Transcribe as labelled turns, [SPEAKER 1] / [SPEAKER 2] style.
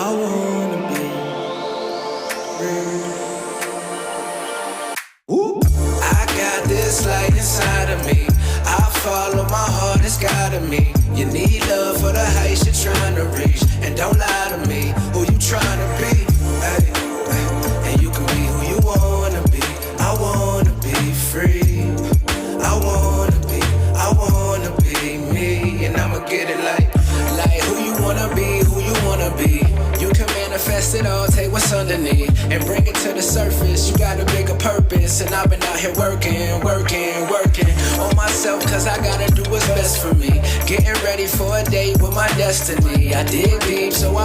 [SPEAKER 1] I wanna be real.
[SPEAKER 2] I got this light inside of me. I follow my heart, it's guiding me. You need love for the heights you're trying to reach. And don't lie to me, who you trying to be? Ay, ay. And you can be who you wanna be. I wanna be free. I wanna be me. And I'ma get it like who you wanna be, who you wanna be. You can manifest it all, take what's underneath and bring it to the surface. You got a bigger purpose, and I've been out here working, working, working on myself, 'cause I gotta do what's best for me. Getting ready for a date with my destiny. I dig deep, so I